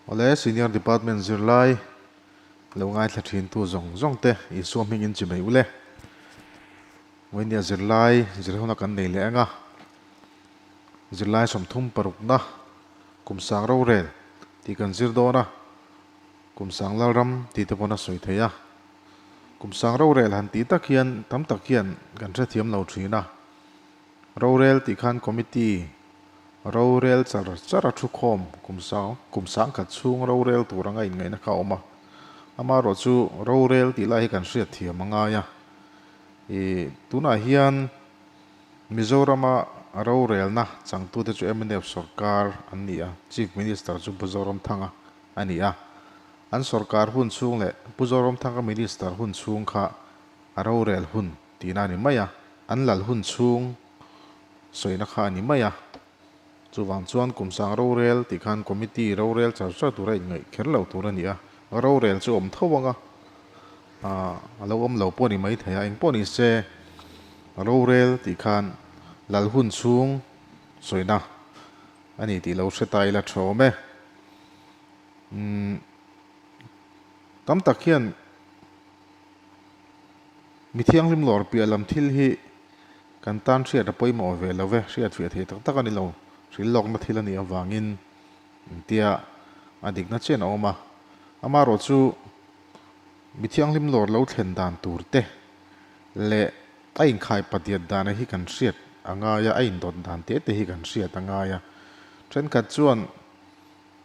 Awle, Senior Department zirlai lo ngaithla thintu zawng zawng te Isua hmingin chi mai ule. Vawinia zirlai zir huna kan nei leh anga zirlai 36na kum sang rorel tih kan zir dawn a, kum sang lalram tih te pawn a sawi thei a. Kum sang rorel han tih tak hian tam tak hian kan hrethiam lo thin a. Rorel tih khan committee rorel char char a thu khawm kum sang kum sangkhat chhung rorel tur anga inngaihna kha a awm a. Amaherawh chu rorel tih lai hi kan hriat thiam a ngai a. Ih tunah hian Mizorama rorelna changtute chu mnf sorkar an ni a, Chief Minister chu Pu Zoramthanga a ni a. An sorkar hun chhung leh Pu Zoramthanga Minister hun chhung kha a rorel hun tihna a ni mai a, an lal hun chhung sawina kha a ni mai a. Chuvang chuan kum sang rorel tih khan committee rorel char char tura inngaih kher lo tur a ni a, rorel chu awm tho ang a, a lo awm lo pawh a ni mai thei a, engpawh ni se rorel tih khan lal hun chhung sawina a ni tih lo hre ta ila tha awm e. Umm tam tak hian Mi thianghlim lawr piah lam thil hi kan tan hriat a pawimawh ve lo ve, hriat fiah thei tak tak a ni lo. Hril lawkna thil a nih avangin engtia a dikna chian a awm a. Amaherawh chu mi thianghlim lawr lo thlen dan tur te leh a inkhai padiat dana hi kan hriat a ngai a, a indawt dan te te hi kan hriat a ngai a. Thenkhat chuan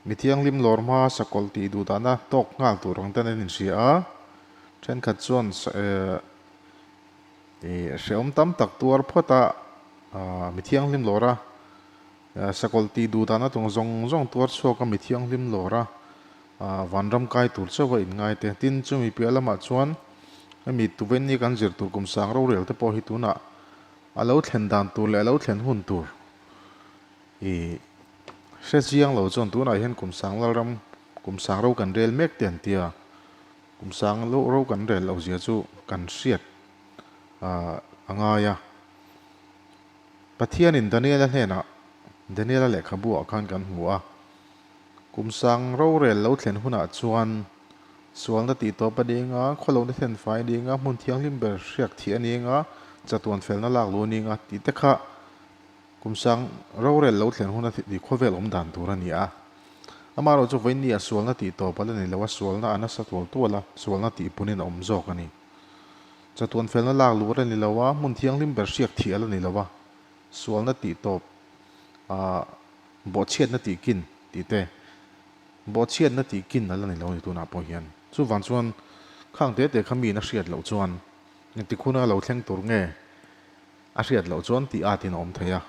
Mi thianghlim lawr hma sakawlh tih duh dahna tawk nghal tur ang ten an inhria a, thenkhat chuan ih hrehawm tam tak tuar phawt a, mi thianghlim lawr a, sakawlh tih duh dahna tung zawng zawng tuar chhuak a mi thianghlim lawr a, vanram kai tur chauh a inngai te. Tin, chumi piah lamah chuan hemi tuvaini kan zir tur kum sang rorel te pawh hi tunah a lo thlen dan tur leh a lo thlen hun tur I hre chiang lo chuan tunah hian kum sang lalram kum sang ro kan rel mek te an ti a, kum sang ro kan rel loh zia chu kan hriat a ngai a. Pathianin Daniela hnenah Daniela lehkhabu ah khan kan hmu a, kum sang rorel lo thlen hunah chuan sualna tih tawp a ni anga, khawlohna thlen fai a ni anga, hmun thianghlim ber hriak thih a ni anga, chatuan felna lak luh a ni anga tih te kha Kum sang rorel lo thlen huna tih khawvel awm dan tur a ni a. Amaherawh chu vawiin ni a sualna tih tawp a la ni lo a, sualna a nasa tual tual a, sualna tih punin a awm zawk a ni. Chatuan felna lak luh a la ni lo a, hmun thianghlim ber hriak thih a la ni lo a, sualna tih tawp ah bawhchhiatna tih kin tih te, bawhchhiatna tih kin a la ni lo a ni tunah pawh hian. Chuvang chuan khang te te kha miin a hriat loh chuan engtik huna lo thleng tur nge A hriat loh chuan tih atin a awm thei a,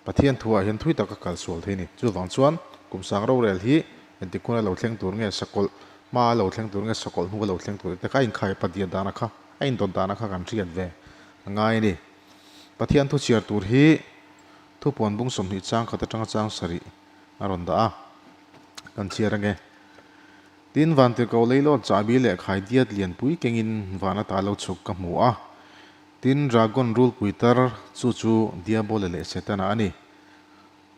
Pathian thuah hian thui tak a kal sual thei a ni. Chuvang chuan kum sang rorel hi engtik hun a lo thleng tur nge, sakawlh hma a lo thleng tur nge, sakawlh hnu a lo thleng tur tih te kha a inkhai padiat dana kha, a indawt dana kha kan hriat ve a ngai a ni. Pathian thu chhiar tur hi thupuan bung 20 chang khat atanga chang sarih a rawn dah a, kan chhiar ange. Tin, Vantirhkoh leilawt chahbi leh khaidiat lianpui kengin van ata lo chhuk ka hmu a. Tin, dragon rulpui tar chu chu Diabole leh Setana a ni.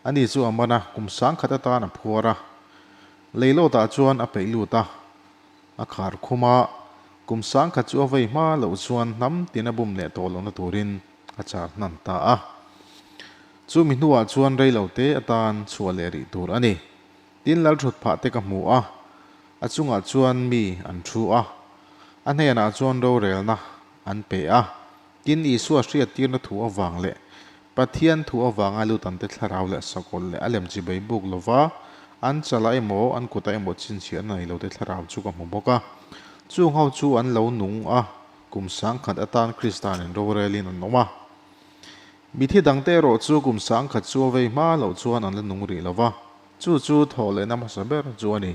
Ani chu a man a, kum sangkhat atan a phuar a. Leilawtah chuan a peih lut a, a khar khum a, kum sangkhat chu a vei hma loh chuan hnam tin a bum leh tawh lohna turin a char hnan ta a. Chumi hnuah chuan rei lo te atan chhuah leh rih tur a ni. Tin, lalthut phah te ka hmu a, a chungah chuan mi an thu a, a hnenah chuan rorelna an pe a. Tin, Isua hriattirna thu avang leh Pathian thu avanga lutante thlarau leh sakawlh leh a lem chi bei buk lova an chalah emaw an kutah emaw chhinchhiahna nei lote thlarau chu ka hmu bawk a. Chung ho chu an lo nung a, kum sangkhat atan Krista nen rorelin an awm a. Mithi dangte erawh chu kum sangkhat chu a vei hma loh chuan an la nung rih lova, chu chu thawh lehna hmasa ber chu a ni.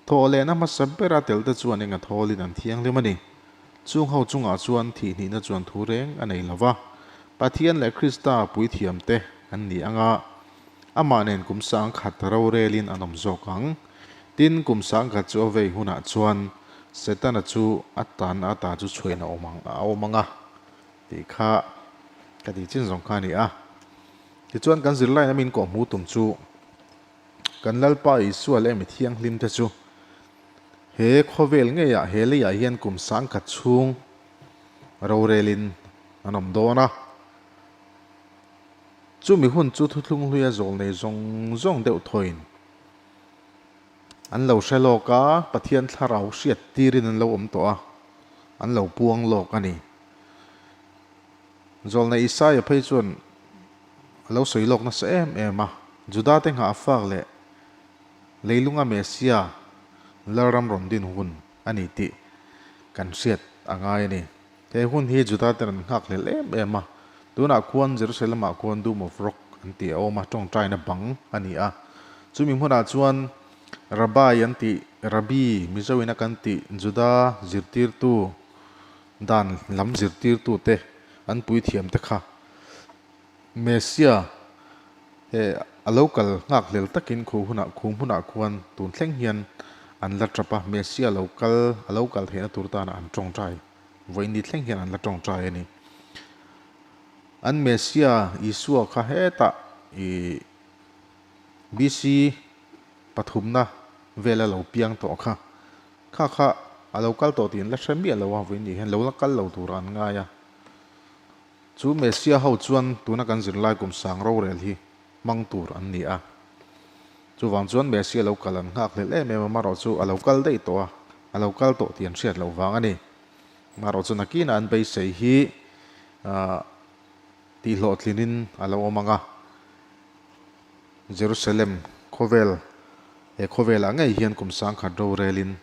Thawh lehna hmasa bera telte chuan eng a thawlin an thianghlim a ni. Chung ho chungah chuan thihhnihna chuan thu reng a nei lo va, Pathian leh Krista puithiamte an ni ang a, amah nen kum sangkhat rorelin an awm zawk ang. Tin, kum sangkhat chu a vei hunah chuan Setana chu a tan ata chu chhuain a awm ang a awm ang a tih kha ka tih chin zawng kha a ni a. Tichuan kan zirlaina min kawhhmuh tum chu. Kan Lalpa Isua leh mi thianghlimte chu he khawvel ngeiah he leiah hian kum sangkhat chhung rorelin an awm dawn a. Chumi hun chu thuthlung hluia zawl nei zawng zawng deuh thawiin an lo hre lawk a, Pathian thlarau hriat tirin an lo awm tawh a, an lo puang lawk a ni. Zawlnei Isaia phei chuan a lo sawi lawk nasa em em a, Judate nghah fak leh leilunga Messia Lalram rawn din hun a ni tih kan hriat a ngai a ni. He hun hi Judaten an nghak hlel em em a, tunah khuan Jerusalem-ah khuan Dome of Rock an tih a awm a, tawngtaina bang a ni a. Chumi hmunah chuan Rabbi an tih, Rabbi, Mizoin a kan tih Juda zirtirtu, Dan lam zirtirtute an puithiamte kha Messia he a lo kal nghakhlel takin khu hunah khu hmunah khuan tun thleng hian an la tap a, Messia lo kal a lo kal theihna tur tana an tawngtai vawiin ni thleng hian an la tawngtai a ni. An Messia Isua kha hetah ih BC pathumna vela lo piang tawh kha Kha kha a lo kal tawh tih an la hre miah lo a, vawiin nih hian lo la kal lo tur an ngai a. Chu Messia ho chuan tuna kan zirlai kum sang rorel hi hmang tur an ni a. Chuvang chuan Messia lo kal an nghak hlel em em a, marawh chu a lo kal daih tawh a, a lo kal tawh tih an hriat loh vang a ni. Marawh chu nakinah an beisei hi tihhlawhtlinin a lo awm ang a. Jerusalem khawvel, he khawvelah ngei hian kum sangkhat rorelin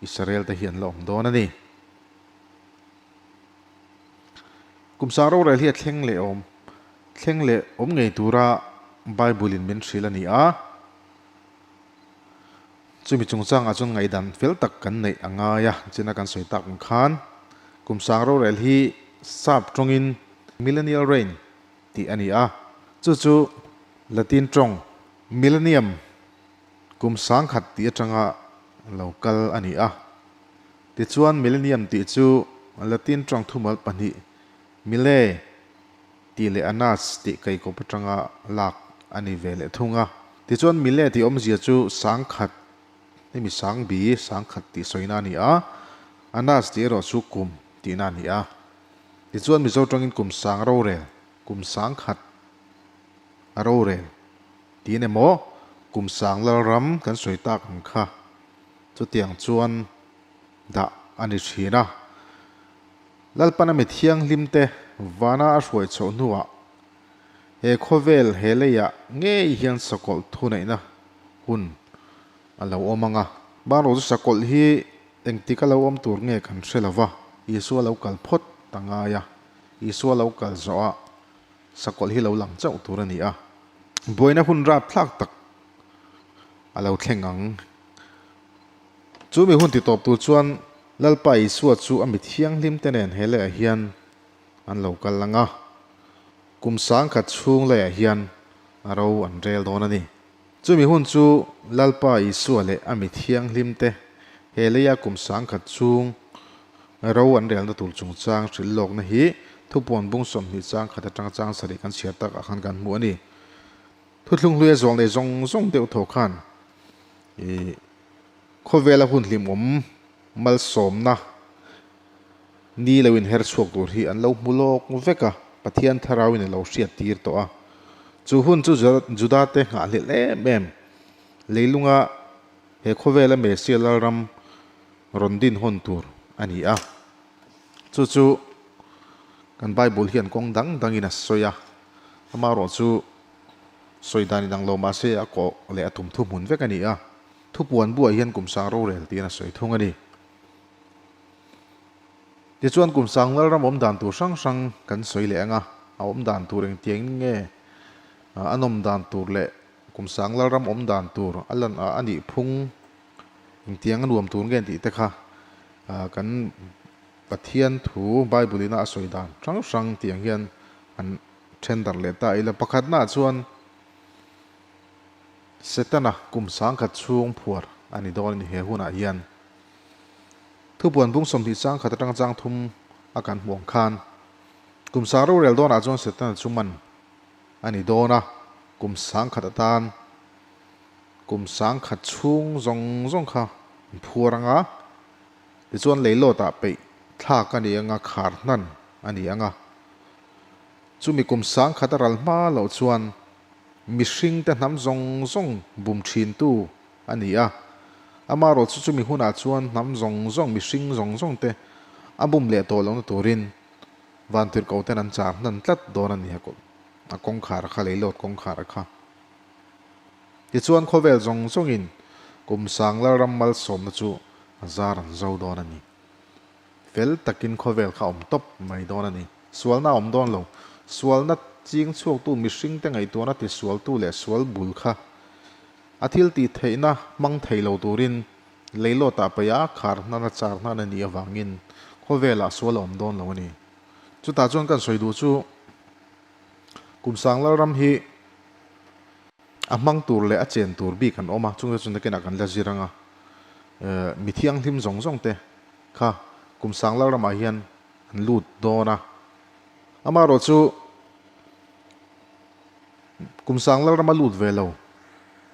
Israel te hi an la awm dawn a ni. Kum sang rorel hi a thleng leh awm, thleng leh awm ngei tura Bible in min hrilh a ni a. Chumi chungchangah chuan ngaihdan fel tak kan neih a ngai a, china kan sawi tak ang khan kum sang rorel hi sap tawngin Millennial Reign tih a ni a, chu chu Latin tawng millennium, kum sangkhat tih atanga lo kal a ni a. Tichuan millennium tih chu Latin tawng thumal pahnih mille tih leh anus tih kaikawp atanga lak a ni ve leh thung a. Tichuan mille tih awmzia chu sangkhat, hemi sangbi, sangkhat tih sawina a ni a, anus tih erawh chu kum tihna a ni a. Tichuan Mizo tawngin kum sang rorel, kum sang khat a rorel tiin emaw kum sang lalram kan sawi tak ang kha chutiang chuan dah a ni thin a. Lalpana mi thianghlim te vana a hruai chhoh hnuah he khawvel he leiah ngei hian sakawlh thuneihna hun a lo awm ang a. Banro chu sakawlh hi Engtik a lo awm tur nge kan hre lo va, Isua lo kal phawt ta ngai a, Isua lo kal zawh a, sakawlh hi lo lang chauh tur a ni a. Buaina hun rapthlak tak a lo thleng ang. Chu mi hun titawp tur chuan Lalpa Isua chu a mi thianghlim te nen he leiah hian an lo kal ang a, kum sangkhat chhung leiah hian a ro an rel dawn a ni. Chumi hun chu Lalpa Isua leh a mi thianghlimte he leia kum sangkhat chhung ro an relna tur chungchang hrilh lawkna hi thupuan bung 20 chang khat atanga chang sarih kan chhiar takah khan kan hmu a ni. Thuthlung hluia zawng nei zawng zawng deuh thaw khan i khawvela hun hlimawm malsawmna ni lo inher chhuak tur hi an lo hmu lawk vek a, Pathian Tharauin a lo hriat tir tawh a. Chu hun chu Judate nghahhlelh em em, leilunga he khawvela Messia Lalram rawn din hawn tur a ni a. Chu chu kan Bible hian kawng dang dangin a sawi a, amaherawh chu sawi dan inang lo mah se a kawh leh a tum thuhmun vek a ni a, thupuan buah hian kum sang rorel tiin a sawi thung a ni. Tichuan kum sang Lalram awm dan tur hrang hrang kan sawi leh ang a, a awm dan tur engtiang nge a nawm dan tur leh kum sang Lalram awm dan tur a lan a nih phung engtiang a nuam tur nge tih te kha kan Pathian thu Bible ina a sawi dan hrang hrang tiang hian an then darh leh ta ila. Pakhatnaah chuan Setana kum sangkhat chhung phuar a ni dawn a ni he hunah hian. Thupuan bung 20 chang khat atanga chang thum a kan hmuh ang khan kum sang rorel dawnah chuan Setana chu man a ni dawn a, kum sang khat atan Kum 10,000 chhung zawng zawng kha an phuar ang a, tichuan leilawtah peih thlak a ni ang a, khar hnan a ni ang a. Chumi kum 10,000 a ral hma loh chuan mihringte hnam zawng zawng bum thintu a ni a. Amaherawhchu chumi hunah chuan hnam zawng zawng, mihring zawng zawngte a bum leh tawh lohna turin vantirhkohten an char hnan tlat dawn a ni a kawngkhar kha, leilawt kawngkhar kha. Tichuan khawvel zawng zawngin kum sang Lalram malsawmna chu a zar an zo dawn a ni. Fel takin khawvel kha awm tawp mai dawn a ni. Sualna a awm dawn lo. Sualna ching chhuaktu mihringte ngaihtuahna tisualtu leh sual bul kha a thil tih theihna hmang thei lo turin leilawtah paih a khar hnan a char hnan a nih avangin khawvelah sual a awm dawn lo a ni. Chutah chuan kan sawi duh chu kum sang Lalram hi A hmang tur leh a chen tur bik an awm a, chungte chu nakinah kan la zir ang a. Mi thianghlim zawng zawng te kha kum sang lal ramah hian an lut dawn a. Amaherawh chu kum sang lal rama lut ve lo,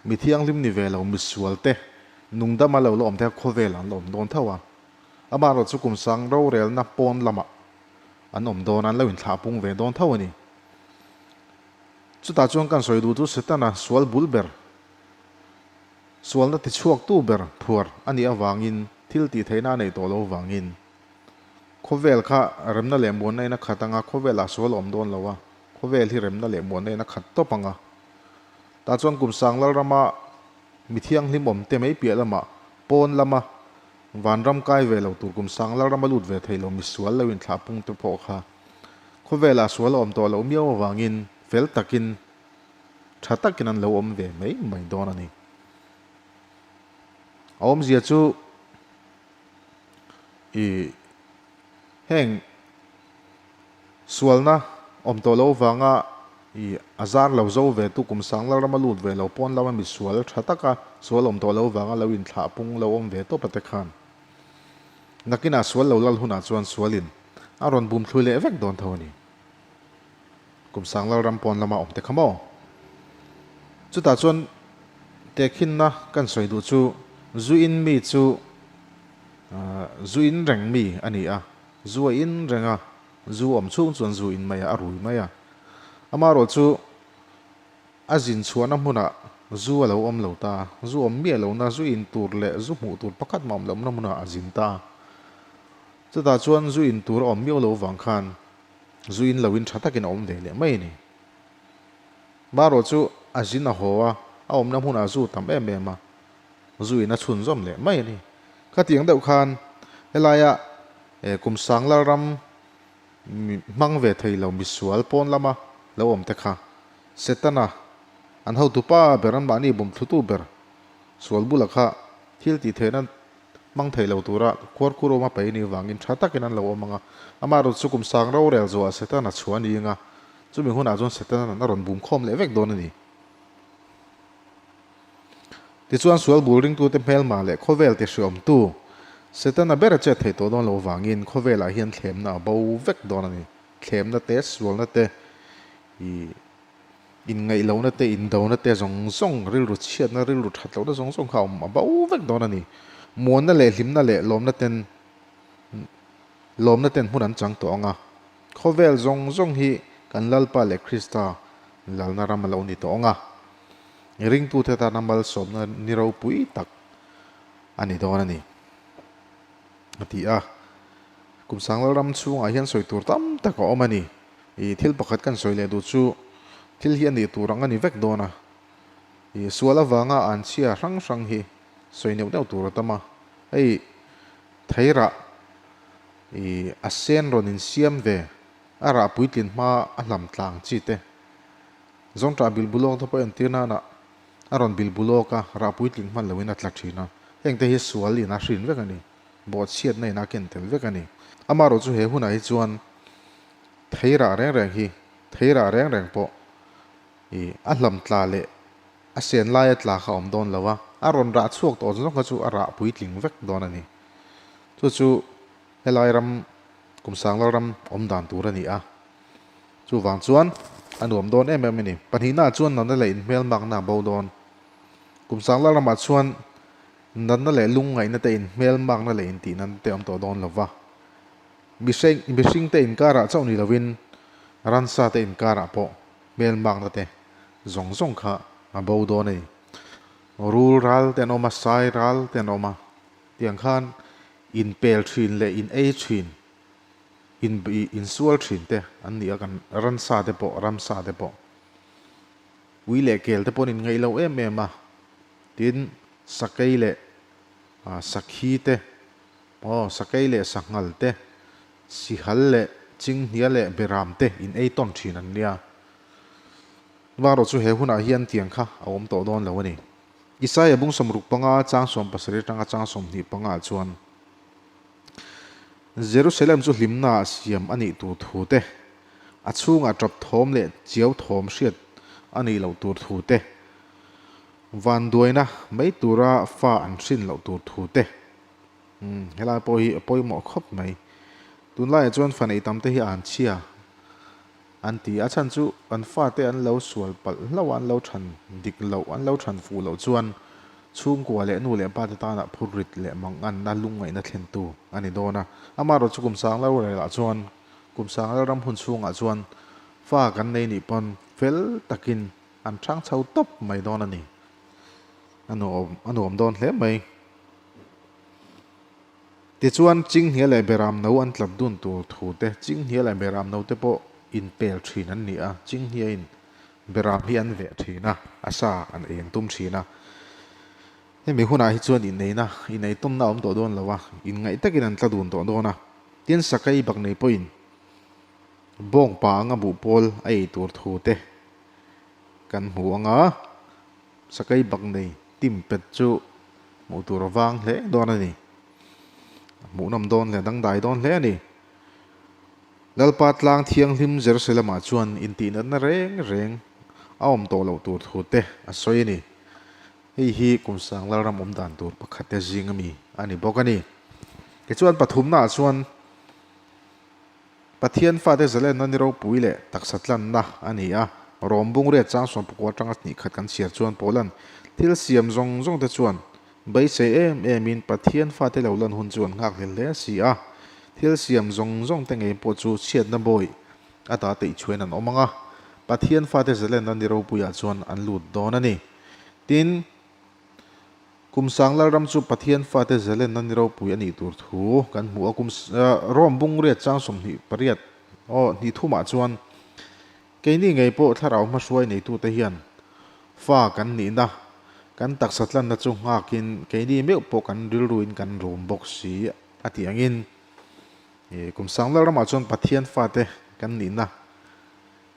mi thianghlim ni ve lo, mi sual te, nungdama lo la awm te kha khawvelah an la awm dawn tho a. Amaherawh chu kum sang rorelna pawn lamah an awm dawn a, an lo inthlah pung ve dawn tho a ni. Chutah chuan kan sawi duh chu Setana sual bul ber, sualna tichhuaktu ber phuar a nih avangin thil tih theihna a neih tawh lo vangin khawvel kha remna leh muanna in a khat anga khawvelah sual a awm dawn lo a, khawvel hi remna leh muanna in a khat tawp anga. Tah chuan kum sang Lalrama mi thianghlim awm te mai piah lamah pawn lama vanram kai ve lo tur kum sang Lalrama lut ve thei lo mi sual lo inthlah pung te pawh kha Khawvelah sual a awm tawh loh miau avangin fel takin, tha takin an lo awm ve mai mai dawn a ni. A awmzia chu i heng sualna awm tawh loh avanga i a zar lo zo ve tu kum sang lalrama lut ve lo pawn lama misual tha taka sual awm tawh loh avanga lo inthlah pung lo awm ve tawp a te khan nakinah sual lo lal hunah chuan sualin A rawn bum thlui leh vek dawn tho a ni. Kum sang Lalram pawn lama awm te kha maw? Chutah chuan tehkhinna kan sawi duh chu zu in mi chu zu in reng mi a ni a, zu a in reng a, zu awm chhung chuan zu in mai a, a rui mai a. Amaherawh chu A zin chhuahna hmunah zu a lo awm lo ta. Zu awm miah lohna, zu in tur leh zu hmuh tur pakhat mah awm lohna hmunah a zin ta. Chutah chuan zu in tur a awm miau lo vang khan zu in loin tha takin a awm ve leh mai a ni. Marawh chu a zin a haw a, a awmna hmunah zu tam em em a, zu in a chhunzawm leh mai a ni. Khatiang deuh khan helaia kum sang Lalram hmang ve thei lo misual pawn lama lo awm te kha Setana, an hotu pa ber, an mahni bumthlutu ber sual bula kha thil tih theihna hmang thei lo tura khuarkhur awm a pei ni vangin tha takin an lo awm ang a. Amaherawhchu chu kum sang rorel zuah Setana chhuah a ni ang a, chumi hunah chuan Setana a rawn bum khawm leh vek dawn a ni. Tichuan sual bul ringtute hmelma leh khawvel ti hriawmtu Setana ber a chet theih tawh dawn lo vangin khawvelah hian thlemna a bo vek dawn a ni. Thlemna te, sualna te, i inngaihlohna te, indona te zawng zawng, rilru chhiatna, rilru that lohna zawng zawng kha a awm a bo vek dawn a ni. Muanna leh hlimna leh lawmna ten lawmna ten hmun an chang tawh ang a. Khawvel zawng zawng hi kan Lalpa leh Krista lalna ram a lo ni tawh ang a. Ringtute tana malsawmna ni ropui tak a ni dawn a ni, a ti a. Kum sang Lalram chhungah hian sawi tur tam tak a awm a ni. I thil pakhat kan sawi leh duh chu thil hi a nih tur ang a ni vek dawn a. I sual avanga an chhia hrang hrang hi sawi neuh neuh tur a tam a. Hei theirah i a sen rawn insiam ve a rah puitlin hma a hlam tlang chi te. Zawngṭah bilbulawk te pawh entir nana a rawn bilbulawk a, rah puitling hman loin a tla ṭhin a. Hengte hi sual in a hrin vek a ni. Bawhchhiatna in a ken tel vek a ni. Amaherawh chu he hunah hi chuan thei rah reng reng hi, thei rah reng reng pawh i a hlam tla leh a sen laia tla kha a awm dawn lo a, a rawn rah chhuak tawh zawng kha chu a rah puitling vek dawn a ni. Chu chu helai ram kum sanglo ram awm dan tur a ni a. Chuvang chuan a nuam dawn em em a ni. Pahnihnaah chuan nana leh inhmelmakna a bo dawn. Kum sang lal ramah chuan natna leh lungngaihna te in hmelmakna leh intihna te awm tawh dawn lo va. Mihring te inkarah chauh ni lovin ransa te inkarah pawh hmelmakna te zawng zawng kha a bo dawn a ni. Rul ral te an awm a, sai ral te an awm a, tiang khan inpel thin leh in ei thin, in insual thin te an ni a, kan ransa te pawh, ramsa te pawh. Ui leh kel te pawh an inngaih lo em em a, tin sakei leh sakhi te, aw sakei leh sanghal te, sihal leh chinghnia leh beram te in ei tawn thin an nia. Varawh chu he hunah hian tiang kha a awm tawh dawn lo a ni. Isaia bung 65 chang 70 atanga chang 25 ah chuan Jerusalem chu hlimnaah siam a nih tur thu te, a chhungah tap thawm leh chiau thawm hriat a nih loh tur thu te, vanduaina mai tura fa an hrin loh tur thu te, umm helai pawh hi a pawimawh khawp mai. Tunlaiah chuan fa neih tam te hi a an chhia. An ti. A chhan chu kan fate an lo sual palh hlauh a, an lo than dik loh, an lo than fuh loh chuan chhungkua leh nu leh pate tana phur rit leh manganna lungngaihna thlentu a ni dawn a. Amaherawh chu kum sang lo relah chuan, kum sang lal ram hun chhungah chuan fa kan nei nih pawn fel takin an thang chho tawp mai dawn a ni. A nuam a nuam dawn hle mai. Tichuan, Chinghnia leh Beram no an tlat dun tur thu te, Chinghnia leh Beram no te pawh inpel thin an ni a, Chinghniain Beram hi an veh thin a, a sa an ei an tum thin a. Hemi hunah hi chuan inneihna, ineitumna a awm tawh dawn lo a, inngaih takin an tla dun tawh dawn a. Tin, Sakei baknei pawhin bawngpa anga buhpawl a ei tur thu te kan hmu ang a. Sakei bak nei tim pet chu hmuh tur a vang hle dawn a ni. A hmuhnawm dawn hle, a dangdai dawn hle a ni. Lalpa tlang thianghlim Jerusalem-ah chuan intihnatna reng reng a awm tawh loh tur thu te a sawi a ni. Hei hi kum sang Lalram awm dan tur pakhat te zing ami a ni bawk a ni. Tichuan pathumnaah chuan Pathian fate zalenna ni ropui leh taksa tlanna a ni a, Rom bungriat chang 19 atanga hnih khat kan chhiar chuan Paulan thil siam zawng zawng te chuan beisei em emin Pathian fate lo lan hun chu an nghakhlel hle si a, thil siam zawng zawng te ngei pawh chu chhiatna bawi ata teihchhuain an awm ang a, Pathian fate zalenna ni ropuiah chuan an lut dawn a ni. Tin. Kum sang Lalram chu Pathian fate zalenna ni ropui a nih tur thu kan hmu a, kum Rome bungriat chang 28 aw hnih thumah chuan keini ngei pawh thlarau hmahruai neitute hian fa kan nihna, kan taksa tlanna chu nghakin keini meuh pawh kan rilruin kan rum bawk si a tih angin kum sang Lalramah chuan Pathian fate kan nihna,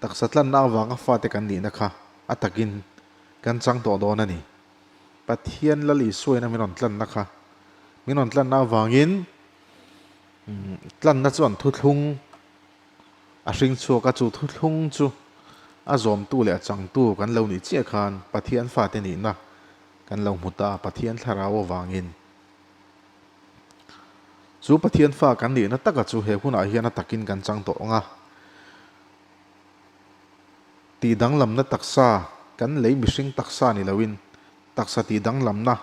taksa tlanna avanga fate kan nihna kha a takin kan chang tawh dawn a ni. Pathian Lal Isuaina min rawn tlanna kha min rawn tlanna avangin tlanna chuan thuthlung a hring chhuak a, chu thuthlung chu a zawmtu leh a changtu kan lo nih chiah khan Pathian fate nihna kan lo hmu ta a, Pathian thlarau avangin. Chu Pathian fa kan nihna taka chu he hunah hian a takin kan chang tawh ang a. Tihdanglamna taksa, kan lei mihring taksa ni loin taksa tihdanglamna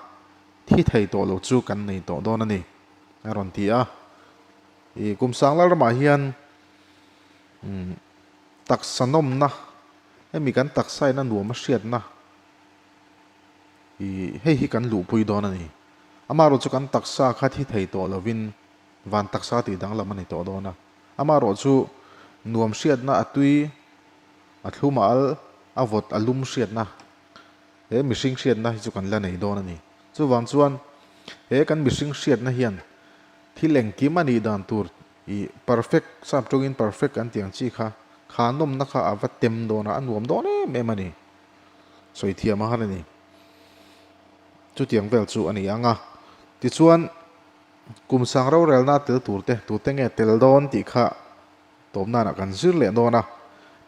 thi thei tawh lo chu kan nei tawh dawn a ni, a rawn ti a. I kum sang Lalramah hian taksa nawmna, hemi kan taksa in a nuam a hriatna i hei hi kan luhpui dawn a ni. Amaherawh chu kan taksa kha thi thei tawh lovin van taksa tihdanglam a ni tawh dawn a. Amaherawh chu nuam hriatna a tui, a thlum a al, a vawt a lum hriatna, he mihring hriatna hi chu kan la nei dawn a ni. Chuvang chuan he kan mihring hriatna hian thil engkim a nih dan tur i perfect, sap tawngin perfect an tih ang chi kha, kha nawmna kha a va tem dawn a, a nuam dawn em em a ni. Sawi thiam a har a ni. Chutiang vel chu a ni ang a. Tichuan. Kum sang rorelna tel tur te tute nge tel dawn tih kha tawp nanah kan zir leh dawn a,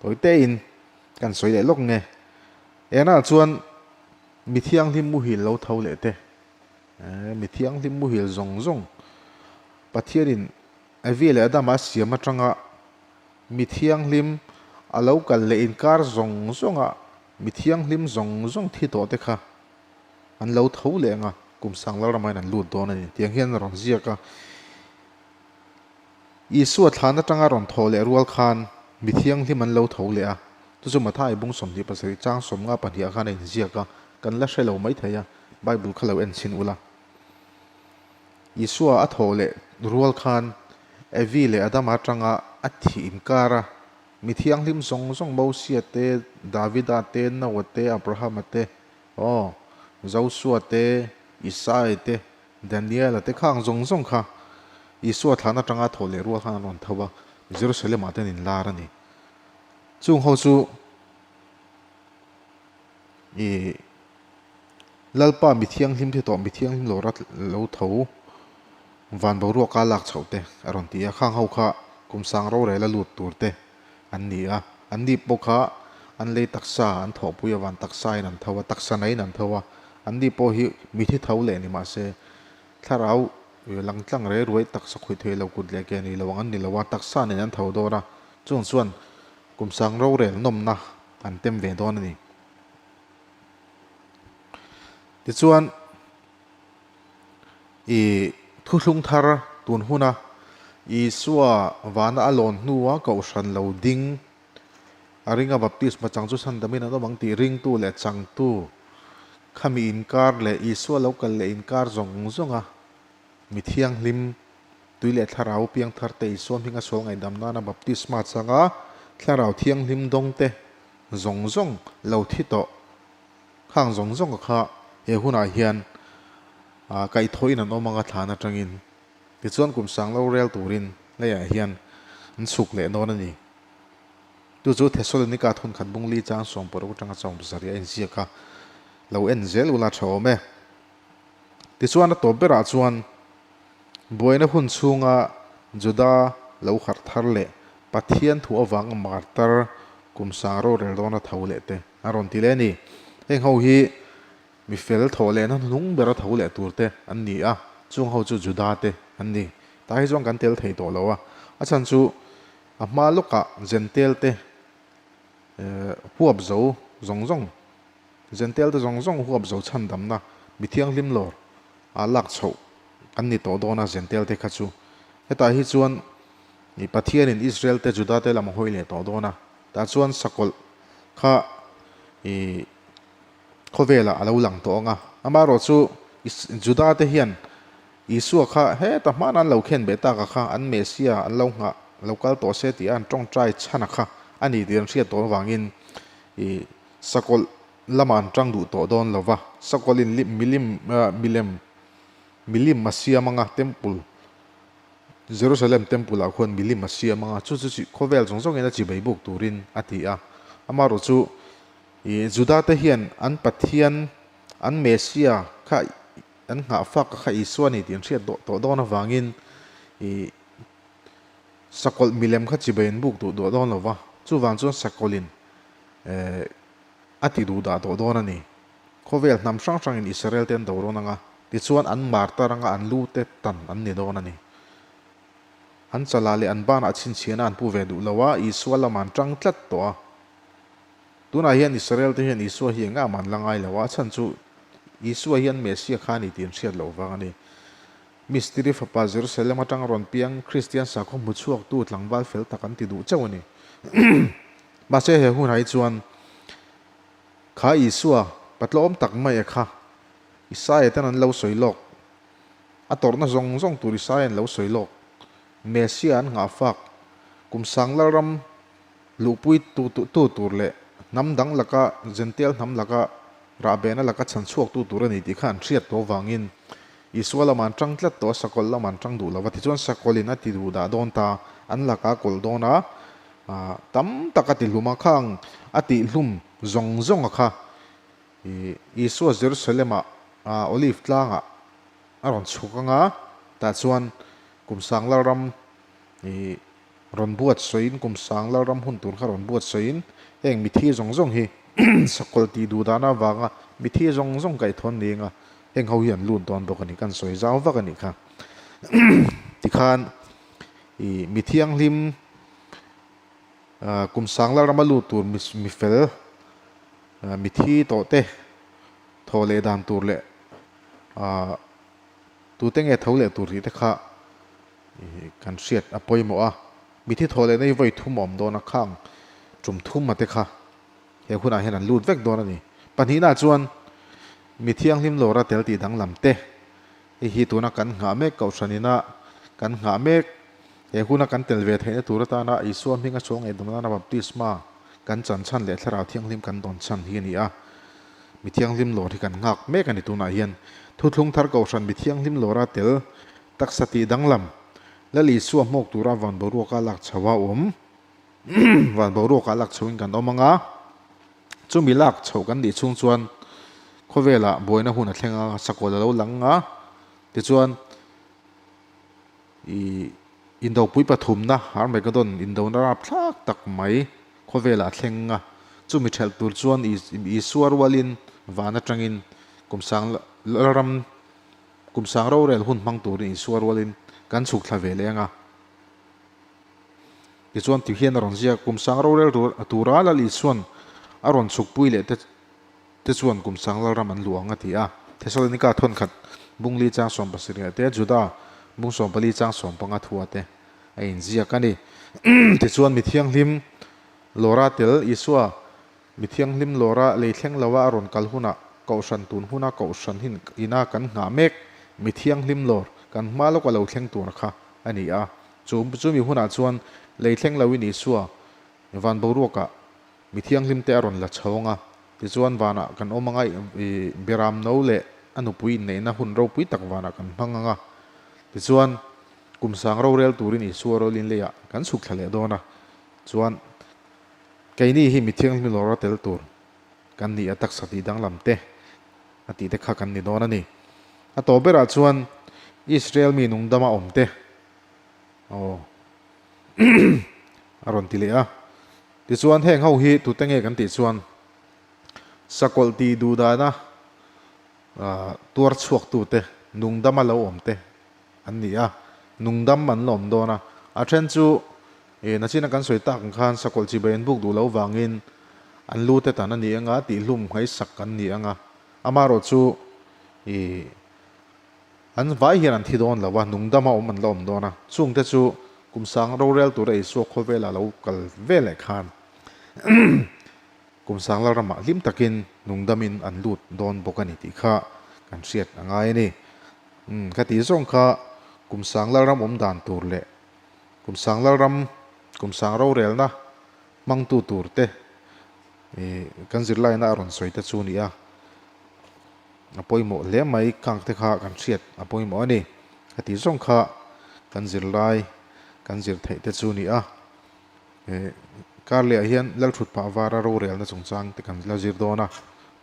tawi tein kan sawi leh lawk nge. Enah chuan mi thianghlim muhil lo tho leh te, mi thianghlim muhil zawng zawng Pathianin Evi leh Adama a siam atanga mi thianghlim a lo kal leh inkar zawng zawnga mi thianghlim zawng zawng thi tawh te kha. an lo tho leh ang a, kum sang lalramah hian an lut dawn a ni. Tiang hian a rawn ziak a. Isua thlan atanga rawn thaw leh rual khan mi thianghlim an lo tho leh a, chu chu Mathai bung 27 chang 52 ah khan a inziak a, kan la hre lo maithei a, Bible kha lo en chhin ula. Isua a thaw leh rual khan Evi leh Adama atanga a thih inkar a, mi thianghlim zawng zawng Mosia te, Davida te, Noah te, Abrahama te, aw, Josua te, Isai te, Daniela te khang zawng zawng kha Isua thlan atanga thaw leh rual khan an rawn tho a, Jerusalem-ah te an inlar a ni. Chung ho chu i Lalpa mi thianghlim thi tawh mi thianghlim lo rat lo tho van boruaka lak chhoh te a rawn ti a, khang ho kha kum sang rorel a lut tur te an ni a, an ni pawh kha an lei taksa an thawhpui a, van taksa in an tho a, taksa naiin an tho a, an ni pawh hi mithi tho leh ni mahse thlarau langtlang rei ruai taksa khawih thei lo kut leh ke nei lo ang an ni lo a, taksa nen an tho dawn a, chung chuan kum sang rorel nawmna an tem ve dawn a ni. Tichuan. I thuthlung thar tun huna Isua vana a lawn hnua kohhran lo ding a ringa baptisma chang chu chhandamin an awm ang tih ringtu leh changtu khami inkar leh Isua lo kal leh inkar zawng zawnga mi thianghlim tui leh thlarau piang thar te Isua hminga sual ngaihdam nana baptisma changa thlarau thianghlim dawngte zawng zawng lo thi tawh Khang zawng zawng kha he hunah hian kaihthawhin an awm ang a thlan atangin tichuan kum sang lo rel turin leiah hian an chhuk leh dawn a ni. Chu chu Thesalonika thunkhat bungli chang 60 atanga 70 a inziak a, lo en zel ula tha awm e. Tichuan a tawp berah chuan buaina hun chhunga Juda lo harh thar leh Pathian thu avanga martar kum sang rorel dawna tho leh te a rawn ti leh a ni. Heng ho hi mi fel thawh lehna hnung bera tho leh tur te an ni a, chung ho chu Juda te an ni. Tah hi chuan kan tel thei tawh lo a, a chhan chu a hma lawkah Jentail te huap zo zawng zawng, Jentail te zawng zawng huap zo chhandamna mi thianghlim lawr a lak chhoh an ni tawh dawn a Jentail te kha chu. Hetah hi chuan Pathianin Israel te Juda te lam a hawi leh tawh dawn a, tah chuan sakawlh kha i khawvelah a lo lang tawh ang a. Amaherawh chu Juda te hian Isua kha heta hmana an lo khen beh taka kha an Messia an lo nghah lo kal tawh se tih a an tawngtai chhana kha a ni tih an hriat tawh avangin i sakawlh lamah an tang duh tawh dawn lo va, sakawlhin milim milem milim a siam ang a, temple Jerusalem Temple ah khuan milim a siam ang a, chu chu khawvel zawng zawngin a chibei buk turin a ti a. Amaherawh chu i Juda te hian an Pathian, an Messia kha an nghah fak a kha Isua a ni tih an hriat tawh tawh dawn avangin i sakawlh milem kha chibei an buk duh duah dawn lo va, chuvang chuan sakawlhin a ti duh dah tawh dawn a ni. Khawvel hnam hrang hrangin Israel te an do rawn ang a, tichuan an martar anga an lu te tan an ni dawn a ni. An chalah leh an banah chhinchhiahna an pu ve duh lo a, Isua lamah an tang tlat tawh a. Tunah hian Israel te hian Isua hi engah mah an la ngai lo a, a chhan chu Isua hi an Messiah kha a ni tih an hriat loh vang a ni. Mistiri fapa Jerusalem atanga rawn piang Kristian sakhaw hmu chhuaktu tlangval fel tak an ti duh chauh a ni. Mahse he hunah hi chuan Kha Isua, patlawm tak mai a kha. Isaia ten an lo sawi lawk. A tawrhna zawng zawng tur Isaia an lo sawi lawk. Messia an nghah fak. Kum sang Lalram luhpui tu tu tur leh hnam dang laka Jentail hnam laka rahbehna laka chhan chhuak tu tur a ni tih kha an hriat tawh avangin Isua lamah an tang tlat tawh a, sakawlh lamah an tang duh lo va. Tichuan sakawlhin a ti duh dah dawn ta, an laka a kawlh dawn a, tam tak a ti hlum a, khang a tihhlum zawng zawng a kha i Isua Jerusalem-ah Olive tlangah a rawn chhuk ang a, tah chuan kum sang Lalram i rawn buat sawiin kum sang Lalram hun tur kha rawn buat sawiin heng mithi zawng zawng hi sakawlh tih duh dana avanga mithi zawng zawng kaihthawh an ni ang a, heng ho hi an lut dawn bawk a ni, kan sawi zau vak a nih kha. Tikhan i mi thianghlim Kum sang Lalrama lut tur mi fel, mi thi tawh te. Thaw leh dan tur leh ah tute nge tho leh tur tih te kha kan hriat a pawimawh a. Mithi thaw lehna hi vawi thum a awm dawn a, khang tum thum a te kha he hunah hian an lut vek dawn a ni. Pahnihna chuan mi thianghlim lawra tel tih danglam te hei hi tuna kan nghah mek kohhran ina kan nghah mek he huna kan tel ve theihna tur atana Isua hminga chhuang ngaihdam nana baptisma kan chan chhan leh thlarau thianghlim kan dawn chhan hi a ni a. Mi thianghlim lawr hi kan nghak mek a ni tunah hian. Thuthlung thar kohhran mi thianghlim lawra tel taksa tih danglam Lal Isua hmawk tura van boruaka lak chho a awm. Van boruaka lak chhoin kan awm ang a, chumi lak chhoh kan nih chhung chuan khawvelah buaina hun a thleng a, sakawlh a lo lang a, tichuan ih indopui pathumna Armageddon indona rapthlak tak mai khawvelah a thleng a, chumi thelh tur chuan Isua rualin van atangin kumsang lalram kumsang rorel hun hmang turin Isua rualin kan chhuk thla ve leh ang a. Tichuan ti hian a rawn ziak, Kum sang rorel tura Lal Isuan a rawn chhukpui leh te te chuan kum sang Lalram an luh ang a ti a. Thesalonika thawnkhat bungli chang 70 te, Juda bung 14 chang 15 thua te a inziak a ni. Tichuan mi thianghlim lawra tel Isua mi thianghlim lawra lei thleng loa a rawn kal hunah Kohhran tun huna Kohhran hin ina kan nghah mek mi thianghlim lawr kan hma lawka lo thleng tur kha a ni a. Chu chumi hunah chuan lei thleng loin Isua van boruakah mi thianghlimte a rawn la chhawng a, tichuan vanah kan awm anga i Beram no leh a nupui inneihna hun ropui tak vanah kan hmang anga, tichuan kum sang rorel turin Isua rawlin leiah kan chhuk thla leh dawn a, chuan keini hi mi thianghlim lawr a tel tur kan ni a taksa tih danglam te a tih te kha kan ni dawn a ni. A tawp berah chuan Israel mi nungdama awm te Aw a rawn ti leh a. Tichuan heng ho hi tute nge kan tih chuan sakawlh tih duh dana tuar chhuak tute nungdama lo awm te an ni a, nungdam an la awm dawn a. A then chu nachina kan sawi tak ang khan sakawlh chibai an buk duh loh vangin an lu te tan a ni anga tihhlum ngaihsak an ni anga amaherawh chu ih An vai hian an thi dawn lo a, nungdama awm an la awm dawn a. Chungte chu kum sang rorel tura Isua khawvela lo kal ve leh khan kum sang Lalramah hlim takin nungdamin an lut dawn bawk a ni tih kha kan hriat a ngai a ni. Umm ka tih zawng kha kum sang Lalram awm dan tur leh kum sang Lalram kum sang rorelna hmangtu tur te kan zirlaina a rawn sawi te chu a ni a. A pawimawh hle mai, kang te kha kan hriat a pawimawh a ni. Ka tih zawng kha kan zirlai kan zir theih te chu ni a. Kar leh ah hian Lalthut pah vara rorelna chungchang te kan la zir dawn a,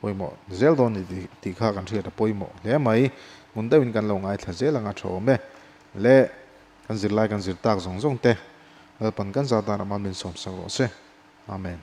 pawimawh zel dawn ni tih kha kan hriat a pawimawh hle mai. Hmun deuhin kan lo ngaithla zel anga tha awm e. Le kan zirlai kan zir tak zawng zawng te Lalpan kan zah dan ah mal min sawmsak rawh se. Amen.